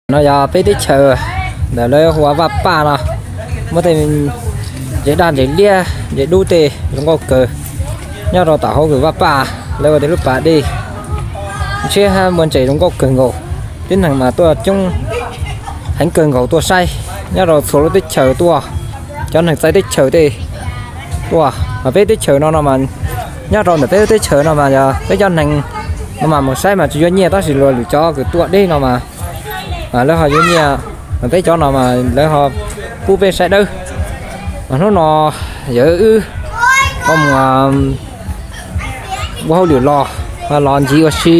No yog peb teb chaws ntawm lawv hu ua Vaj Paj no, muaj tej ntses daj ntses liab ntses dub tej zoo nkauj kawg nyob rau tom hauv kws Vaj Paj, lawv ua tej lub pas dej ntshiab muaj ntses zoo nkauj kawg nkaus. Tib neeg mas tuaj coob heev kawg nkaus tuaj saib nyob rau txhua lub teb chaws tuaj, cov neeg txawv teb chaws tej tuaj. Mas peb teb chaws no no mas, nyob rau ntawm peb lub teb chaws no mas yog peb cov neeg no mas mus saib mas tsis yuav nyiaj, tab sis luag lwm cov kws tuaj deb no mas lawv ho yuav nyiaj, mas peb cov no mas lawv ho pub peb saib dawb. Mas hnub no yog wb mus ua hauj lwm los, los ncig ua si